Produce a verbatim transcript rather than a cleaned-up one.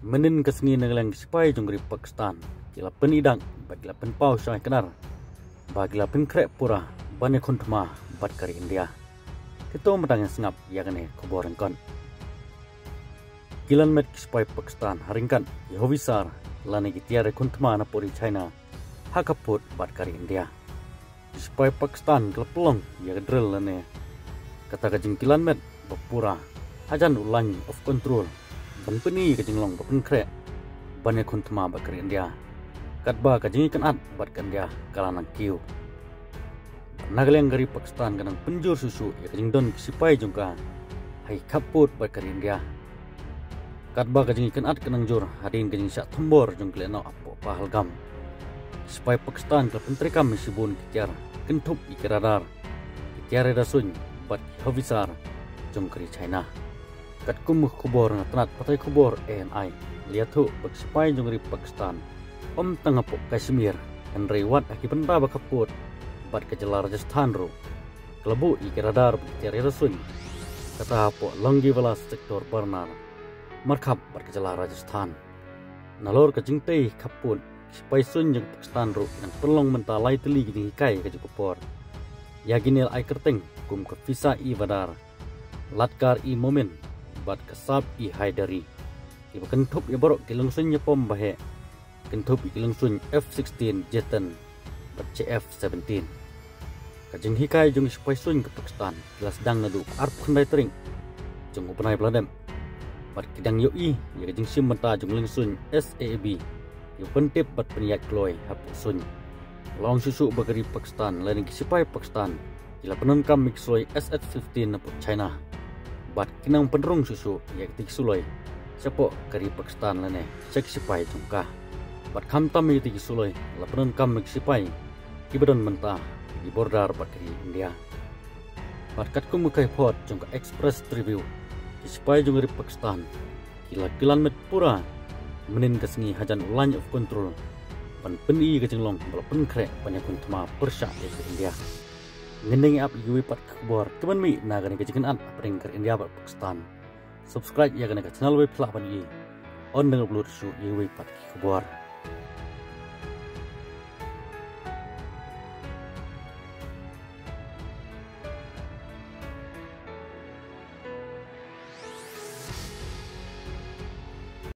Mynnin ka sngi na ka liang ki sipai jong ka ri Pakistan ki la pyni dak bad ki la pynpaw shai kdar ba ki la pynkhreh pura ban ïakhun thma bad ka ri India. Kito mynta ngin sngap ïa kane ka khubor ryngkat. Ki lan met ki sipai Pakistan ha ryngkat ki howitzer lane ki tiar ïakhun thma na pud ri China ha khappud bad ka ri India. Ki sipai Pakistan ki la pynlong ïa ka drill lane kata ka jingkilan met ba pura hajan u line of control ban pyni ka jinglong ba pynkhreh ban ïakhun thma bad ka ri India. Katba ka jingïakynad bad ka India ka la nang kiew. Na ka liang ka ri Pakistan ka nang pynjur shuh shuh ïa ka jingdon ki sipai jong ka ha ki khappud bad ka ri India. Katba ka jingïakynad ka nang jur hadien ka jingshah thombor jong ki lehnoh hapoh Pahalgam. Ki sipai Pakistan ki la pyntreikam ïa shibun ki tiar kynthup ïa ki radar, ki tiar radar suiñ bad ki howitzer jong ka ri China. Katkum ka khubor na tnat pathai khubor A N I, la ïathuh ba ki sipai jong ka ri Pakistan ym tang hapoh Kashmir hynrei wat ha ki bynta ba khappud bad ka jylla Rajasthan ruh ki la buh ïa ki radar bad ki tiar radar suiñ, kata hapoh Longewala sector Barnar, markhap bad ka jylla Rajasthan. Nalor ka jingtei khappud, ki sipai suiñ jong ka Pakistan ruh ki nang pynlong mynta lai tylli ki jinghikai ha kajuh ka por ïa kine la ai kyrteng kum ka Fiza-e-Badr, Lashkar-e-Momin bad ka Sabr-e-Haidari, kiba kynthup ïa baroh ki longsuiñ ïapom baheh, kynthup ïa ki longsuiñ F sixteen Jatin bad J F seventeen. Ka jinghikai jong ki sipai suiñ ka Pakistan ki la sdang naduh ka arphew khyndai tarik jong u bnai ba la dep bad ki dang ïohi ïa ka jingshim bynta jong ki longsuiñ S A A B kiba pyntip bad pynïaid kloi hapoh suiñ. La ong shuh shuh ba ka ri Pakistan lane ki sipai Pakistan ki la pyndonkam ïa ki suloi S H fifteen na pud China bad ki nang pynrung shuh shuh ïa kita ki suloi shapoh ka ri Pakistan lane sha ki sipai jong ka. Bad khamtam ïa kita ki suloi la pyndonkam ïa ki sipai kiba don mynta ha ki border bad ka ri India. Bad katkum ka khubor jong ka Express Tribune, ki sipai jong ka ri Pakistan ki la kilan met pura mynnin ka sngi hajan u line of control ban pyni ka jinglong ba la pynkhreh ban ïakhun thma pyrshah ïa ka India. Ngin nang ïa ap ïa kiwei pat ki khubor kiban mih na kane ka jingïakynad hapdeng ka ri India bad Pakistan. Subscribe ïa kane ka channel ba phi lah ban ïohi ban nang upload shuh ïa kiwei pat ki khubor.